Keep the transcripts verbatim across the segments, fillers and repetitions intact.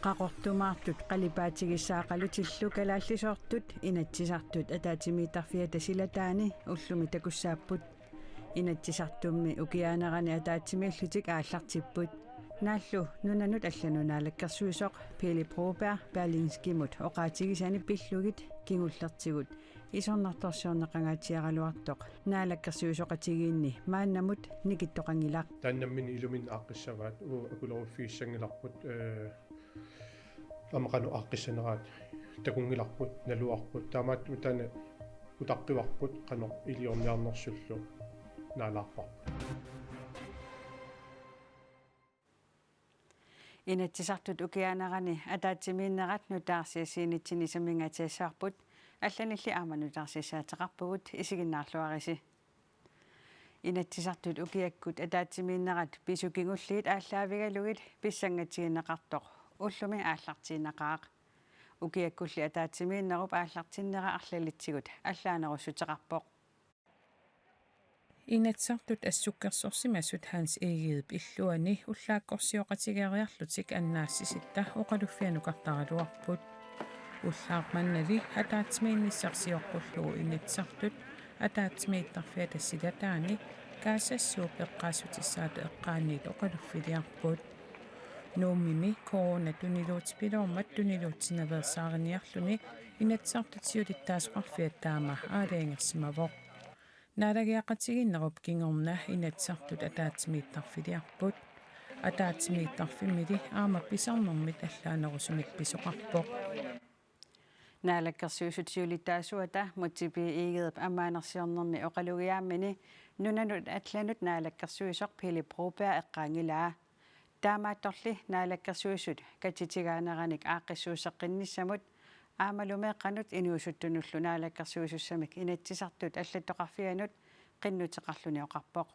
Qaqortumaartut qalipaatigissaaqalutillu kalaallisoortut Inatsisartut ataatsimiittarfiata silataani ullumi takussaapput. Inatsisartummi ukiaanerani ataatsimiillutik aallartipput. Naallu nunanut allanut naalakkersuisoq Pele Broberg Berlingskimut oqaatigisani pillugit kingullertigut isornartorsiorneqangaatsiaraluartoq naalakkersuisooqatigiinni maannamut nikittoqanngilaq. Taannamminit iluminni aaqqissavaat, uagut akuleruffigissanngillarput, ee, aamma qanoq aaqqissaneraat takunngilarput, naluarput, taamaattumik taanna utaqqivarput qanoq iliorniarnersullu naalaarparput. Inatsisartut ukiaanerani ataatsimiinnerat nutaarsiassiinitsinni sammingaatigissavarput, allanilli aamma nutaarsiassaateqarpugut, isiginnaarluarisi. Inatsisartut ukiakkut ataatsimiinnerat pisut kingulliit aallaavigalugit pissangatigineqartoq ullumi aallartiinnaqaaq. Ukiakkulli ataatsimiinnerup aallartinnera arlalitsigut allaanerussuteqarpoq. Inatsisartut assukkersorsimasut Hans Egedep illuani ullaakkorsioqatigeeriarlutik annaassisitta oqaluffianukartaraluarput. Ullaaq mannali ataatsimiinnissaq sioqqullugu Inatsisartut ataatsimiittarfiata silataani kaasassuup eqqaassutissaata eqqaaniit oqaluffiliarput. Nuummimi corona tuniluutipiloormat tuniluutsinaveersaariniarluni Inatsisartut siulittaasoqarfiat taama aalajangersimavoq. Naalagiaqatigiinnerup kingorna Inatsisartut ataatsimiittarfiliarput. Ataatsimiittarfimmili aamma pisarnermit allaanerusumik pisoqarpoq. Naalakkersuisut siulittaasuata Múte B. Egedep ammaanersiornermi oqalugiaammini nunanut allanut naalakkersuisoq Pele Broberg eqqaanngilaa. Taamaattorli naalakkersuisut katitsigaaneranik aaqqissuusseqqinnissamut aammalu meeqqanut inuusuttunullu naalakkersuisussamik Inatsisartut allattoqarfianut qinnuteqarluni oqarpoq.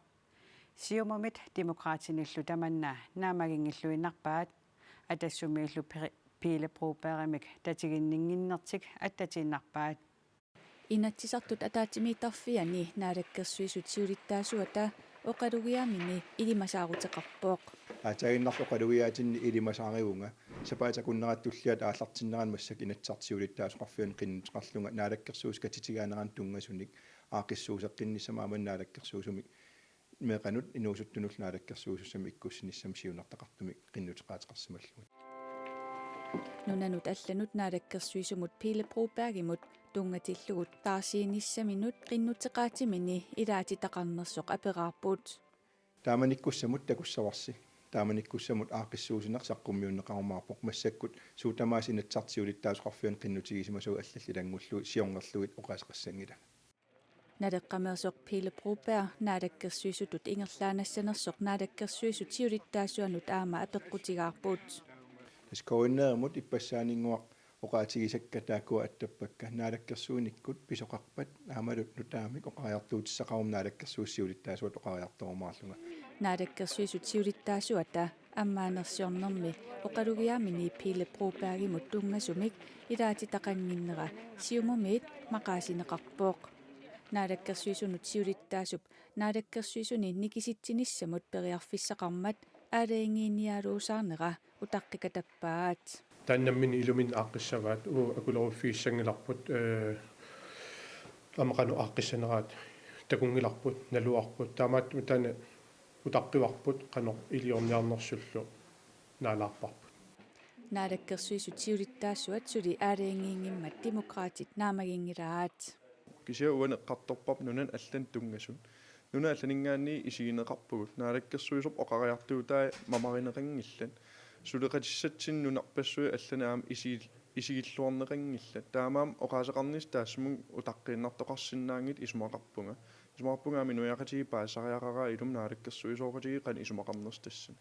Siumumit Demokraatinillu tamanna naammaginngilluinnarpaat, Atassummiillu Pe-, Pele Brobergimik tatiginninnginnertik attatiinnarpaat. Inatsisartut ataatsimiittarfianni naalakkersuisut siulittaasuata oqalugiaammini ilimasaaruteqarpoq. Aatsaannguaq oqalugiaatinni ilimasaarivunga, sapaatip akunnera tulliata aallartinnerani massakkut Inatsisartut siulittaasoqarfianut qinnuteqarlunga naalakkersuisut katitsigaaneranik tunngasunik aaqqissuusseqqinnissamut aamma naalakkersuisumik meeqqanut inuusuttunullu naalakkersuisussamik ikkussinissamik siunertaqartumik qinnuteqaateqarsimallugit. Nunanut allanut naalakkersuisumut Pele Brobergimut tunngatillugu taarsiinissaminut qinnuteqaatimini ilaatitaqarnersoq aperaarput. Taamanikkussamut takussavarsi. Taamanikkussamut aaqqissuussineq saqqummiunneqarumaarpoq, massakkut suut tamaasa Inatsisartut siulittaasoqarfianni qinnutigisimasavut allallu ilanngullugit siornerlugit oqaaseqassanngilanga. Naleqqameersoq Pele Broberg naalakkersuisutut ingerlaannassanersoq naalakkersuisut siulittaasuanut aamma apeqqutigaarput. Tassa K N R-imut ippassaaninnguaq oqaatigisakka taakkua attappakka: naalakkersuinikkut pisoqarpat aammalu nutaamik oqariartuutissaqaruma naalakkersuisut siulittaasuata oqariartorumaarlunga. Naalakkersuisut siulittaasuata ammaanersiornermi oqalugiaammini Pele Brobergimut tunngasumik ilaatitaqannginnera Siumumiit maqaasineqarpoq. Naalakkersuisunut siulittaasup naalakkersuisuni nikisitsinissamut periarfissaqarmat aalajangiiniaruusaarnera utaqqikatappaat. Taannamminit iluminni aaqqissavaat, uagut akuleruffigissanngilarput, ee, aamma qanoq aaqqissaneraat takunngilarput, naluarput, taamaattumik taanna utaqqivarput qanoq iliorniarnersullu naalaarparput. Naalakkersuisut siulittaasuat suli aalajangiinngimmat Demokraatit naammaginngilaat. Kisianni uani eqqartorparput nunanut allanut tunngasut. Nunanut allaninngaanniit isigineqarpugut. Naalakkersuisoq oqariartuutai mamarineqanngillat. Suleqatissatsinnik nunarpassuit allanit aamma isigil-, isigilluarneqanngillat. Taamaammat oqaaseqarnissaq taassuminnga utaqqiinnartoqarsinnaanngitsoq isumaqarpunga. Isumaqarpunga aamma inuiaqatigiit paasisariaqaraat ilumut naalakkersuisooqatigiit qanoq isumaqarnersut tassani.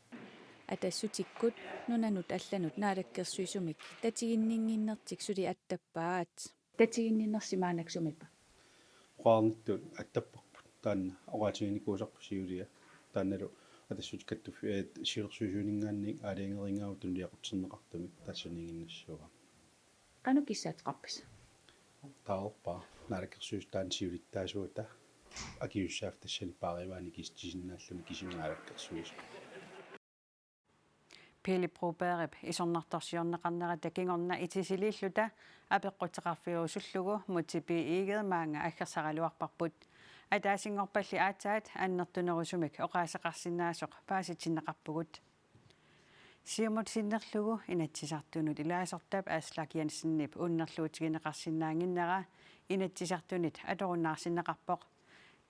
Atassutikkut nunanut allanut naalakkersuisumik tatiginninnginnertik suli attappaat. Tatiginninnersut maannakkut sumiippat? Oqarnittut attapparput. Taanna oqaatiginikuusarput siulia. Taannalu Atassut kattuffi-, ee, siulersuisuninngaanniit aalajangeriingaavoq tunuliaqutserneqartumik tassaniiginnassuuvoq. Qanoq kissaateqarpisi? Taava naalakkersuisut taanna siulittaasuata akisussaaffiup tassani paarivaani kisitsisinnaalluni kisimi naalakkersuisoq. Pele Brobergip isornartorsiorneqarnerata kingorna itisiliilluta apeqquteqarfiusullugu Múte B. Egede maanga aggersaraluarparput. Ataasinngorpalli aatsaat annertunerusumik oqaaseqarsinnaasoq paasitsinneqarpugut. Siumut sinnerlugu Inatsisartunut ilaasortap Aslak Jensenip unnerluutigineqarsinnaannginnera Inatsisartunit atorunnaarsinneqarpoq.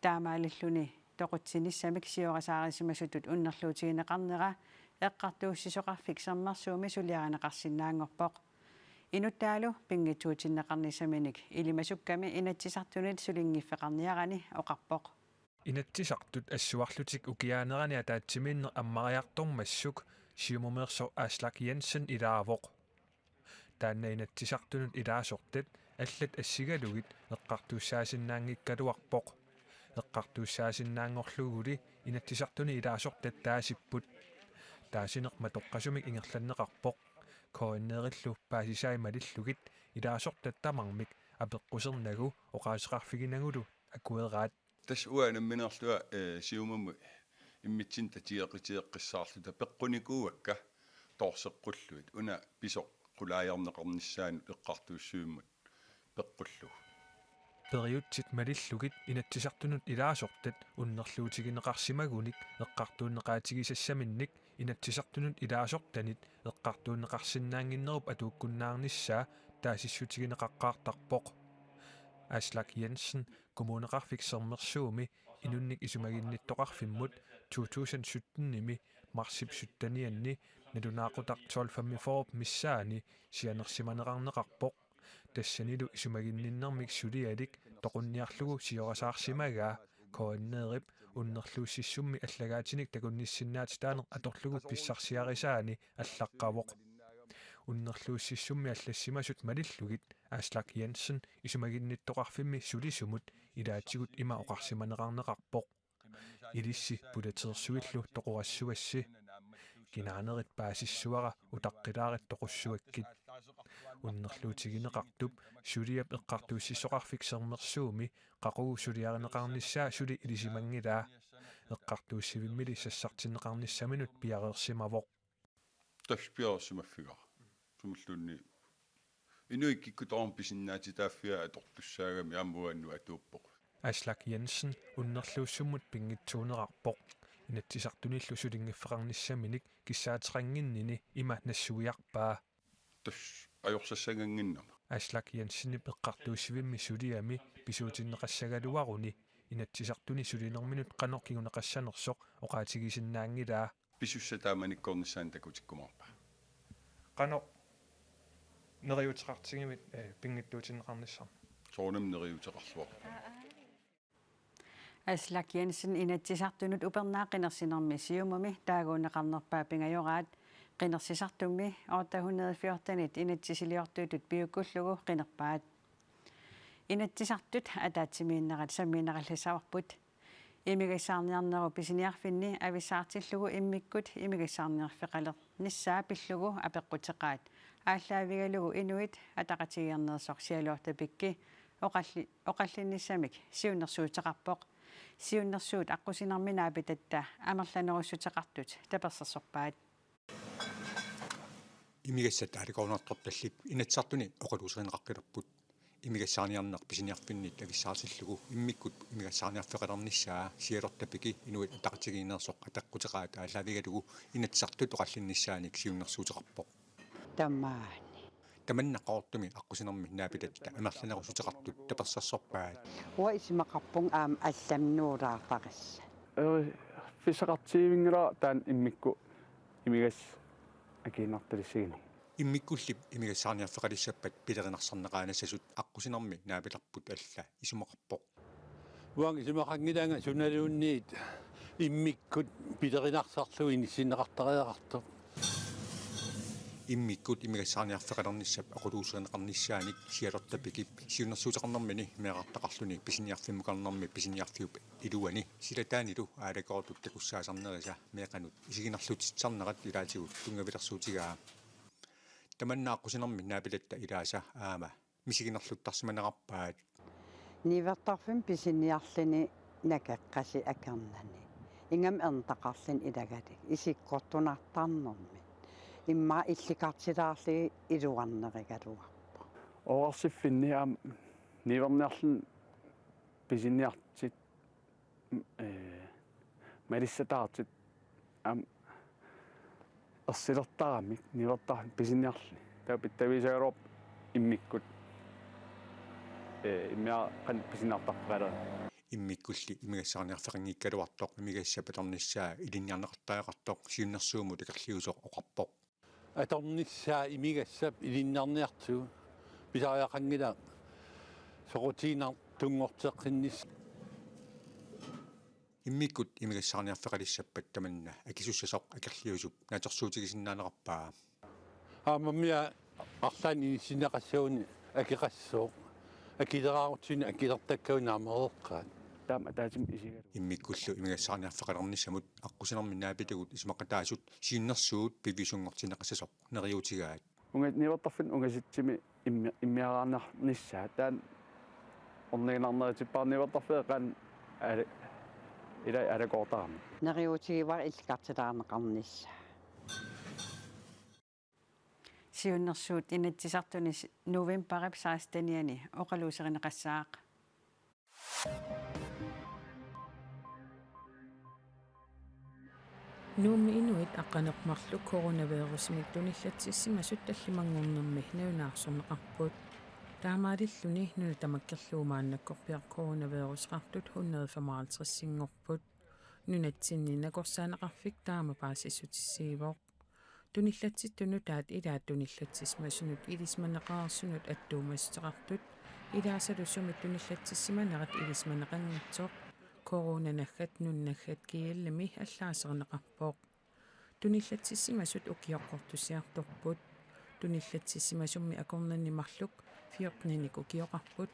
Taamaalilluni toqutsinissamik siorasaarisimasutut unnerluutigineqarnera Eqqartuussisoqarfik Sermersuumi suliarineqarsinnaanngorpoq. Inuttaalu pinngitsuutinneqarnissaminik ilimasukkami Inatsisartunit sulinngiffeqarniarani oqarpoq. Inatsisartut assuarlutik ukiaanerani ataatsimiinneq ammariartormassuk Siumumeersoq Aslak Jensen ilaavoq. Taanna Inatsisartunut ilaasortat allat assigalugit eqqartuussaasinnaanngikkaluarpoq. Eqqartuussaasinnaanngorluguli Inatsisartuni ilaasortat taasipput. Taasineq matoqqasumik ingerlanneqarpoq. K N R-illu paasisai malillugit ilaasortat tamarmik apeqqusernagu oqaaseqarfiginagulu akueraat. Tassa uanga nammineerlunga, eh, Siumumut immitsinnut tatigeqiteqqissaarluta peqqunikuuakka toorseqqullugit. Una pisoq qulaajarneqarnissaanut eqqartuussivimmut peqqullugu. Periutsit malillugit Inatsisartunut ilaasortat unnerluutigineqarsimagunik eqqartuunneqaatigisassaminnik Inatsisartunut ilaasortanit eqqartuunneqarsinnaannginnerup atuukkunnaarnissaa taasissutigineqaqqaartarpoq. Aslak Jensen Kommuneqarfik Sermersuumi inunnik isumaginnittoqarfimmut to tusind sytten-imi marsip syttenianni nalunaaqutaq tolv femogfyrre missaani sianersimaneqarneqarpoq. Tassanilu isumaginninnermik sulialik toqunniarlugu siorasaarsimagaa K N R-ip unnerluussissummi allagaatinik takunnissinnaatitaaneq atorlugu pissarsiarisaani allaqqavoq. Unnerluussissummi allassimasut malillugit Aslak Jensen isumaginnittoqarfimmi sulisumut ilaatigut ima oqarsimaneqarneqarpoq: Ilissi pulateersuillu toqorassavassi. Kinaanerit paasissuara, utaqqilaarit toqussuakkit. Unnerluutigineqartup suliap Eqqartuussisoqarfik Sermersuumi qaqugu suliarineqarnissaa suli ilisimanngilaa. Eqqartuussivimmili sassartinneqarnissaminut piareersimavoq. Tassa piareersimaffigara. Sumilluunniit inuit kikkut tamarmik pisinnaatitaaffia atortussaagami aamma uannut atuuppoq. Aslak Jensen unnerluussummut pinngitsuunerarpoq. Inatsisartunillu sulinngiffeqarnissaminik kissaateqannginnini ima nassuiarpaa. Tassa ajorsassangannginnama. Aslak Jensenip eqqartuussivimmi suliami pisuutinneqassagaluaruni Inatsisartuni sulinerminut qanoq kinguneqassanersoq oqaatigisinnaanngilaa. Pisussat taamanikkoornissaannik takutikkumaarpaa. Qanoq neriuuteqartigivit, eh, pinngitsuutinneqarnissamut? Soorunami neriuuteqarluarpaa. Aslak Jensen Inatsisartunut upernaaq qinersinermi Siumumi taaguunneqarnerpaaq pingajoraat. Qinersisartummi otte hundrede fjortenit inatsisiliortuutut piukkullugu qinerpaat. Inatsisartut ataatsimiinnerat sammiinnarallassavarput. Imigassaarniarnerup pisiniarfinni avissaartillugu immikkut imigassaarniarfeqalernissaa pillugu apeqquteqaat aallaavigalugu inuit ataqatigiinneersoq Charlotte Bigge oqalli-, oqallinnissamik siunnersuuteqarpoq. Siunnersuut aqqusinermi naapitatta amerlanerussuteqartut tapersersorpaat. Imigassat aalakoornartortallit Inatsisartuni oqaluuserineqaqqilerput. Imigassaarniarneq pisiniarfinnit avissaartillugu immikkut imigassaarniarfeqalernissaa Charlotte Bigge inuit ataqatigiinneersoq apeqquteqaat aallaavigalugu Inatsisartut oqallinnissaanik siunnersuuteqarpoq. Tamaani. Tamanna Qaqortumi aqqusinermi naapitatta amerlanerussuteqartut tapersersorpaat. Uanga isumaqarpunga aamma allamik nuulaartarissat. Eri, fissaqartiivinngilara taanna immikkut imigassaq akiinnartalissaginnginnami. Immikkullip imigassaarniarfeqalissappat pilerinarsaarneqaanassasut aqqusinermi naapilerput alla isumaqarpoq. Uanga isumaqanngilanga sunaluunniit immikkut pilerinarsaarlugu inissinneqartariaqartoq. Immikkut imigassaarniarfeqalernissap oqaluuserineqarnissaanik Charlotte Biggep siunnersuuteqarnermini meerartaqarluni pisiniarfimmukarnermi pisiniarfiup iluani silataanilu aalakoortut takussaasarnerisa meeqqanut isiginnaarluutissarnerat ilaatigut tunngavilersuutigaa. Tamanna aqqusinermi naapilatta ilaasa aamma misiginarluttarsimanerarpaat. Niuertarfimmi pisiniarluni nakeqqasi akornanni. Ingammik ernutaqarluni ilagalugu isikkortunartarnermik. Immaqa illikartilaarlugit iluarnerigaluarpoq. Oqarsiffimmi aamma niuerniarluni pisiniartut, ee, malissataartut aamma ersilertaramik niuertarfik pisiniarluni. Taava pittaviusagaluarpoq immikkut, ee, immiaqqan pisiniartarfeqalerami. Immikkulli imigassaarniarfeqanngikkaluartoq imigassap atornissaa ilinniarneqartariaqartoq siunnersuummut akerliusoq oqarpoq. Atornissaa imigassap ilinniarniartigu pisariaqanngilaq soqutiginartunngorteqqinnissaq. Immikkut imigassaarniarfeqalissappat tamanna akisussasoq akerliusup naatsorsuutigisinnaanerarpaa. Aammami arlaannik inissinneqassaguni akeqassasoq. Akileraarutsigu akilertakkagut naameereerpaat. Taama ataatsimut isigalugu. Immikkullu imigassaarniarfeqalernissamut aqqusinermi naapitagut isumaqataasut siunnersuut piviusunngortinneqassasoq neriuutigaat. Unga-, niuertarfinni ungasitsimi immi-, immiaraarnissaa taanna orniginarneritippara niuertarfeeqqan ali-, ilai alakoortarami. Neriuutigivara illikartilaarneqarnissaa. Siunnersuut Inatsisartuni s-, novembarip sekstenianni oqaluuserineqassaaq. Nuummi inuit aqqaneq-marluk coronavirusimik tunillatsissimasut tallimanngornermi nalunaarsorneqarput. Taamaalilluni nuna tamakkerlugu maannakkorpiaq coronaviruseqartut hundrede femoghalvtredsinngorput. Nunatsinni nakorsaaneqarfik taama paasissutissiivoq. Tunillatsittunut taat ilaat tunillatsissimasunut ilisimaneqareersunut attuumassuteqartut ilaasalu sumi tunillatsissimanerat ilisimaneqanngitsoq. Corona naggat nunnaggat G L-imi allaaserineqarpoq. Tunillatsissimasut ukioqqortusiartorput. Tunillatsissimasummi akornanni marluk fjorteninik ukioqarput.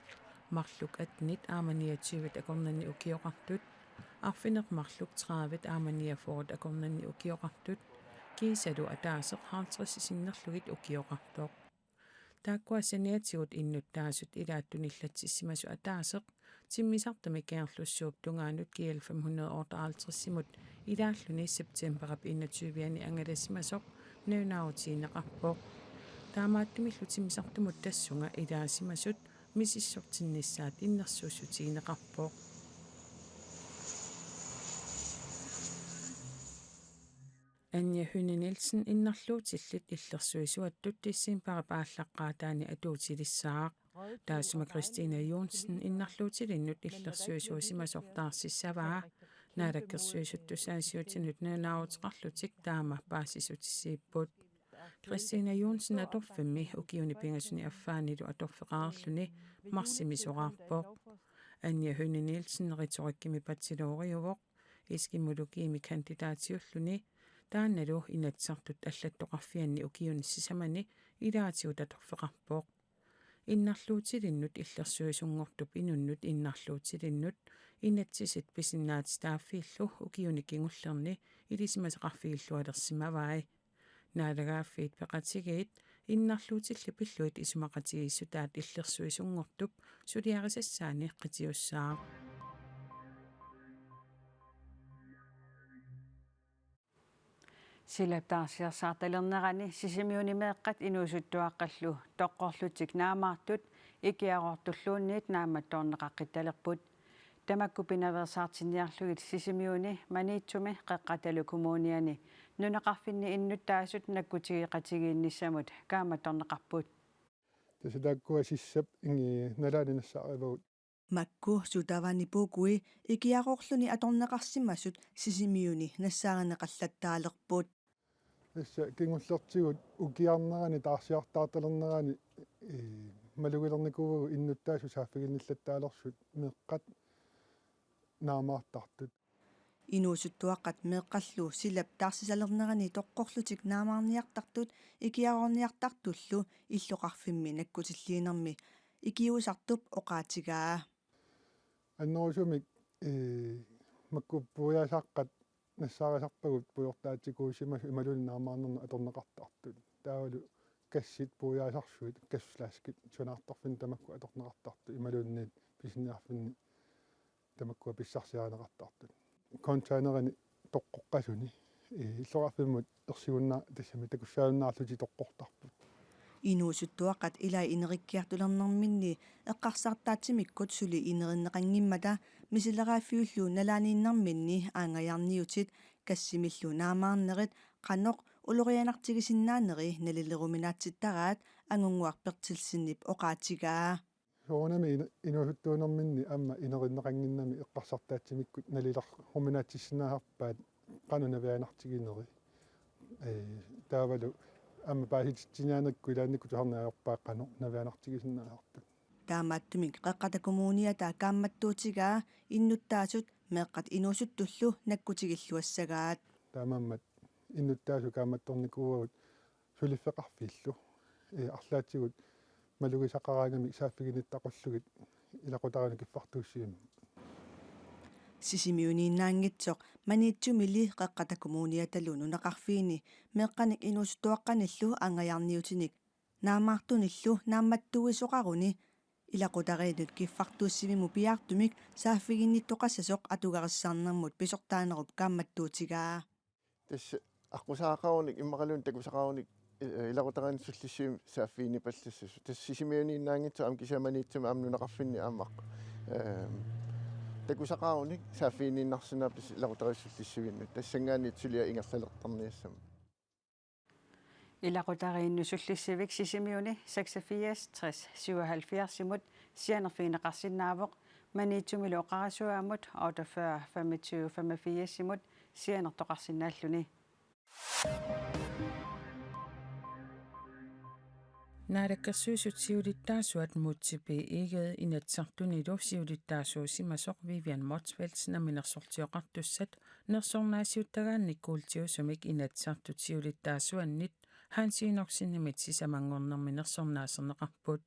Marluk attenit aamma niogtyvit akornanni ukioqartut. Arfineq-marluk tredivit aamma niogfyrret akornanni ukioqartut, kiisalu ataaseq halvtredsit sinnerlugit ukioqartoq. Taakkua saniatigut innuttaasut ilaat tunillatsissimasut ataaseq timmisartumi Kangerlussuup tungaanut G L fem hundrede otteoghalvtredsimut ilaalluni septembarip enogtyvianni angalasimasoq nalunaarutigineqarpoq. Taamaattumillu timmisartumut tassunga ilaasimasut misissortinnissaat innersuussutigineqarpoq. Anja Hønge Nielsen innarluutillit illersuisuattut decembarip aallaqqaataani atuutilissaaq. Taassuma Christina Johnsen innarluutilinnut illersuisuusimasoq taarsissavaa. Naalakkersuisut tusagassiuutinut nalunaaruteqarlutik taama paasissutissiipput. Christina Johnsen atorfimmi ukiuni pingasuni affaanilu atorfeqareerluni marsimi soraarpoq. Anja Hønge Nielsen retorikkimi bacheloriuvoq, eskimologiimi kandidaatiulluni, taannalu Inatsisartut allattoqarfianni ukiuni sisamani ilaatigut atorfeqarpoq. Innarluutilinnut illersuisunngortup inunnut innarluutilinnut inatsisit pisinnaatitaaffiillu ukiuni kingullerni ilisimasaqarfigillualersimavai. Naalagaaffiit Peqatigiit innarluutillit pillugit isumaqatigiissutaat illersuisunngortup suliarisassaani qitiussaaq. Silap taarsiasaartalernerani Sisimiuni meeqqat inuusuttuaqqallu toqqorlutik naamaartut ikiaroortulluunniit naammattoorneqaqqittalerput. Tamakku pinaveersaartinniarlugit Sisimiuni, Maniitsumi, Qeqqatalu Kommuniani nunaqarfinni innuttaasut nakkutigeqatigiinnissamut kaammattorneqarput. Tassa taakkua sissap ingi nalaani nassaarivagut. Makku Sutavani Pukui ikiaroorluni atorneqarsimasut Sisimiuni nassaarineqallattaalerput. Tassa kingullertigut ukiarnerani taarsiartaartalernerani, ee, malugilernikuuagut innuttaasut saaffiginnillattaalersut meeqqat naamaartartut. Inuusuttuaqqat meeqqallu silap taarsisalernerani toqqorlutik naamaarniartartut ikiaroorniartartullu illoqarfimmi nakkutilliinermi ikiuusartup oqaatigaa. Annerusumik, ee, makku puiaasaqqat nassaarisarpagut pujortaatikuusimasut imaluunniit naamaarnernut atorneqartartut. Taavalu kassit puiaasarsuit, gasflaskit, sunaartorfinni tamakku atorneqartartut imaluunniit pisiniarfinni tamakkua pissarsiarineqartartut. Containerini toqqoqqasuni, Illoqarfimmut ersigunna-, tassami takussaajunnaarlutik toqqortarput. Inuusuttuaqqat ilai inerikkiartulernerminni eqqarsartaatsimikkut suli inerinneqanngimmata misileraaffiullu nalaaniinnerminni aanngajaarniutit kassimillu naamaarnerit qanoq ulorianartigisinnaaneri nalileruminaatsittaraat Angunnguaq Berthelsenip oqaatigaa. Soorunami inu-, inuusuttuunerminni aamma inerinneqannginnami eqqarsartaatsimikkut nalileruminaatsissinnaasarpaat qanoq navianartigineri. Ee, taavalu aamma paasititsiniaanerput ilaannikkut tusarnaajorpaat qanoq navianartigisinnaasarput. Taamaattumik Qeqqata Kommuniata kaammattuutigaa innuttaasut meeqqat inuusuttullu nakkutigilluassagaat. Taamaammat innuttaasut kaammattornikuuagut suliffeqarfiillu. Ee, arlaatigut malugisaqaraangamik saaffiginnittaqullugit ilaqutariinnut kiffartuussivimmata. Sisimiuniinnaanngitsoq Maniitsumili Qeqqata Kommuniatalu nunaqarfiini meeqqanik inuusuttuaqqanillu aanngajaarniutinik naamaartunillu naammattuisoqaruni ilaqutariinnut kiffartuussivimmut piaartumik saaffiginnittoqassasoq atugarissaarnermut pisortaanerup kaammattuutigaa. Tassa aqqusaaqarunik immaqaluunniit takusaqarunik, eh, ilaqutariinnut sullissivimmi saaffiginnipallassasoq. Tassa Sisimiuniinnaanngitsoq aamma kisianni Maniitsumi aamma nunaqarfinni aamma, ehm, takusaqarunik saaffiginninnarsinnaapput ilaqutariinnut sullissivinnut. Tassanngaanniit suliaq ingerlalertarniassammat. Ilaqutariinnut sullissivik Sisimiuni seksogfirs tres syvoghalvfjerdsimut sianerfigineqarsinnaavoq, Maniitsumilu oqarasuaammut otteogfyrre femogtyve femogfirsimut sianertoqarsinnaalluni. Naalakkersuisut siulittaasuat Múte B. Egede Inatsisartunilu siulittaasuusimasoq Vivian Motzfeldt Namminersortioqartussat nersornaasiuttagaannik kuultiusumik Inatsisartut siulittaasuannit Hans Enoksenimit sisamanngornermi nersornaaserneqarput.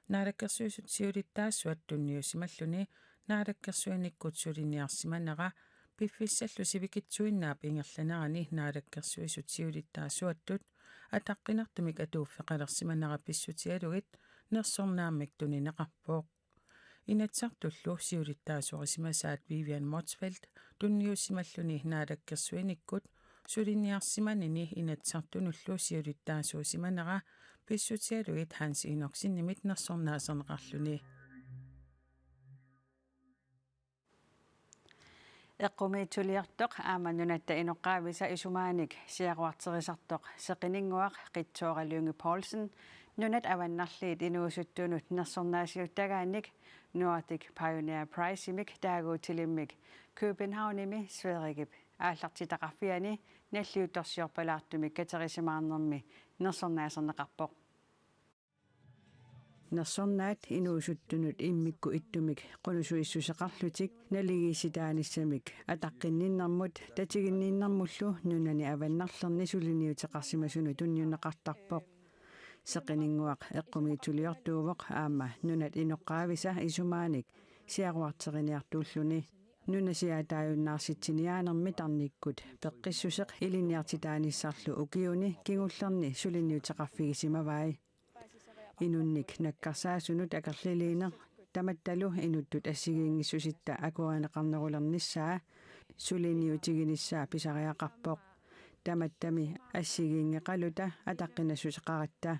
Naalakkersuisut siulittaasuat tunniusimalluni naalakkersuinikkut suliniarsimanera piffissallu sivikitsuinnaap ingerlanerani naalakkersuisut siulittaasuattut ataqqinartumik atuuffeqalersimanera pissutigalugit nersornaammik tunineqarpoq. Inatsisartullu siulittaasorisimasaat Vivian Motzfeldt tunniusimalluni naalakkersuinikkut suliniarsimanini Inatsisartunullu siulittaasuusimanera pissutigalugit Hans Enoksenimit nersornaaserneqarluni. Eqqumiitsuliortoq aamma nunatta inoqqaavisa isumaanik siaruarterisartoq seqininnguaq Qitsoora Lynge Poulsen Nunat Avannarliit Inuusuttunut nersornaasiuttagaannik Nordic Pioneer Prize-imik taaguutilimmik Københavnimi Sverigep aallartitaqarfiani nalliuttorsiorpalaartumik katerisimaarnermi nersornaaserneqarpoq. Nersornaat inuusuttunut immikkut ittumik qunusuissuseqarlutik naligiissitaanissamik ataqqinninnermut tatiginninnermullu nunani avannarlerni suliniuteqarsimasunut tunniunneqartarpoq. Seqininnguaq eqqumiitsuliortuuvoq aamma nunat inoqqaavisa isumaanik siaruarteriniartuulluni. Nunasiaataajunnaarsitsiniaanermi tarnikkut peqqissuseq ilinniartitaanissarlu ukiuni kingullerni suliniuteqarfigisimavai. Inunnik nakkarsaasunut akerliliineq tamattalu inuttut assigiinngissusitta akuerineqarnerulernissaa suliniutiginissaa pisariaqarpoq. Tamattami assigiinngeqaluta ataqqinassuseqaratta.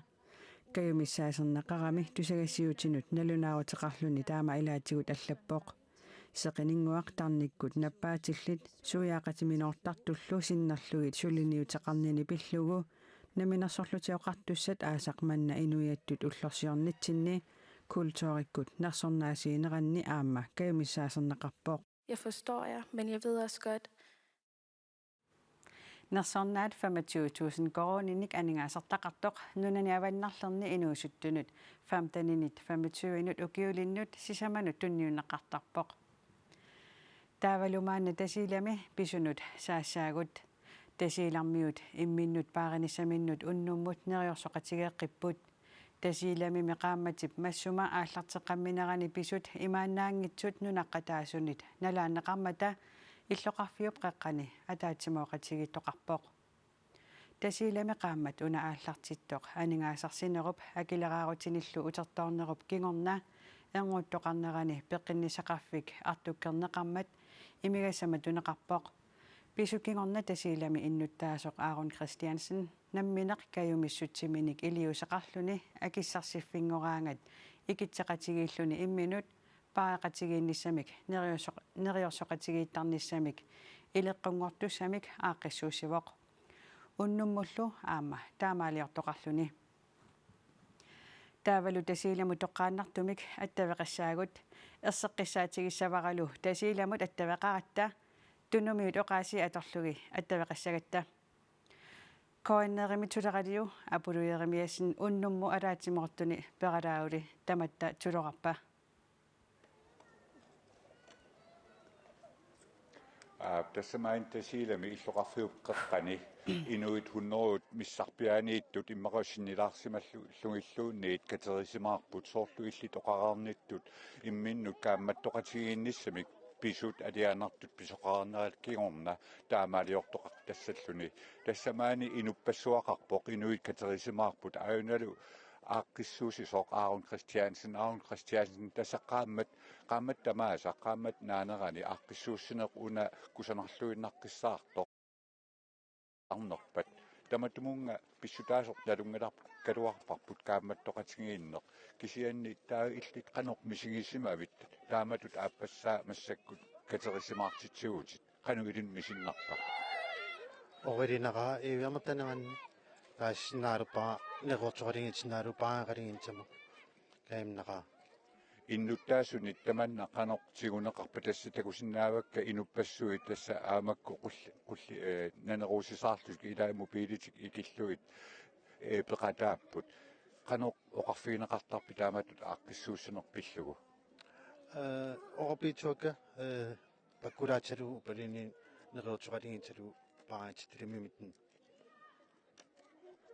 Kajumissaasernaqarami tusagassiuutinut nalunaaruteqarluni taama ilaatigut allappoq. Seqininnguaq tarnikkut nappaatillit suiaqatiminoortartullu sinnerlugit suliniuteqarnini pillugu Namminersorlutik Oqartussat aasaq manna inuiattut ullorsiornitsinni kulturikkut nersornaasiineranni aamma kajumissaaserneqarpoq. Jeg forstår jer, men jeg ved også godt, Nersornaat femogtyve tusind koruuninik aningaasartaqartoq nunani avannarlerni inuusuttunut femteninit femogtyvenut ukiulinnut sisamanut tunniunneqartarpoq. Taavalu maanna Tasiilami pisunut saassaagut. Tasiilarmiut imminnut paarinissaminnut unnummut neriorsoqatigeeqqipput. Tasiilamimi qaammatip massuma aallarteqqamminerani pisut imaannaanngitsut nunaqqataasunit nalaanneqarmata illoqarfiup qeqqani ataatsimooqatigiittoqarpoq. Tasiilami qaammat una aallartittoq aningaasarsinerup akileraarutinillu utertoornerup kingorna ernguttoqarnerani peqqinnissaqarfik artukkerneqarmat imigassamatuneqarpoq. Pisut kingorna Tasiilami innuttaasoq Aaron Christiansen nammineq kajumissutsiminik iliuuseqarluni akissarsiffinngoraangat ikitseqatigiilluni imminut paareqatigiinnissamik neriorsoq-, neriorsoqatigiittarnissamik ileqqunngortussamik aaqqissuussivoq. Unnummullu aamma taamaaliortoqarluni. Taavalu Tasiilamut toqqaannartumik attaveqassaagut, erseqqissaatigissavaralu Tasiilamut attaveqaratta, Tunumiut oqaasii atorlugit attaveqassagatta. K N R-imi tuleraliu Apulu Jeremiassen unnummut ataatsimoortuni peralaaruli tamatta tulorarpa? Aa, tassa maani Tasiilami illoqarfiup qeqqani inuit hundredet missarpiaaniittut immaqa sinnilaarsimallugilluunniit katerisimaarput, soorlu illit oqareernittut imminnut kaammattoqatigiinnissamik pisut alianartut pisoqarnerat kingorna taamaaliortoqartassalluni. Tassa maani inuppassuaqarpoq, inuit katerisimaarput, aajuna aaqqissuussisoq Aaron Christiansen. Aaron Christiansen, tassa qaammat, qaammat tamaasa, qaammat naanerani aaqqissuussineq una kusanarluinnaqqissaartoq arnerpat. Tamatumunnga pissutaasoq nalunngilarput, kaluarparput kaammattoqatigiinneq. Kisianni taava illit qanoq misigisimavit taamatut aappassaa massakkut katerisimaartitsigutit? Qanoq ilinnut misinnarpa? Oqilineqaaq iviarnertanerani taasinnaalerpara, neriortoqalingitsinnaalu paareqalinginnitsamut kajuminaqaaq. Innuttaasunit tamanna qanoq tiguneqarpa? Tassa takusinnaavakka inuppassuit tassa aamakku qulli-, qulli-, ee, naneruusisaarlutik ilaa mobiilitik ikillugit, ee, peqataapput. Qanoq oqarfigineqartarpit taamatut aaqqissuussineq pillugu? Ee, oqarfigissuakka, ee, pakkulaatsalu upalini neriortoqalinngitsalu paaritsittilimimittin.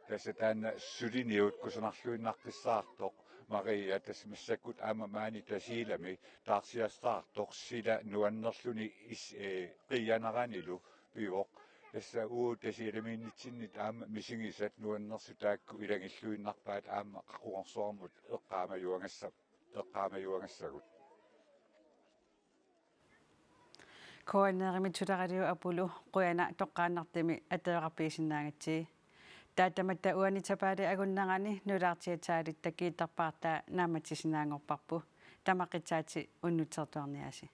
Tassa taanna suliniut kusanarluinnaqqissaartoq, Maria, tassa massakkut aamma maani Tasiilami taarsiassaartoq sila nuannerluni is-, ee, qiianaranilu pivoq. Tassa uagut Tasiilamiinnitsinnit aamma misigisat nuannersut taakku ilagilluinnarpaat aamma qaqugorsuarmut eqqaamajuagassa-, eqqaamajuagassagut. K N R-imi tuleraliu Apulu, qujanaq toqqaannartumik attaveqarfigisinnaagatsigit. Taava tamatta uani sapaatip akunnerani nutaarsiassaatit takkuttarpaartaat naammassisinnaanngorparput. Tamakkiissaaq unnutsertuarniaasi.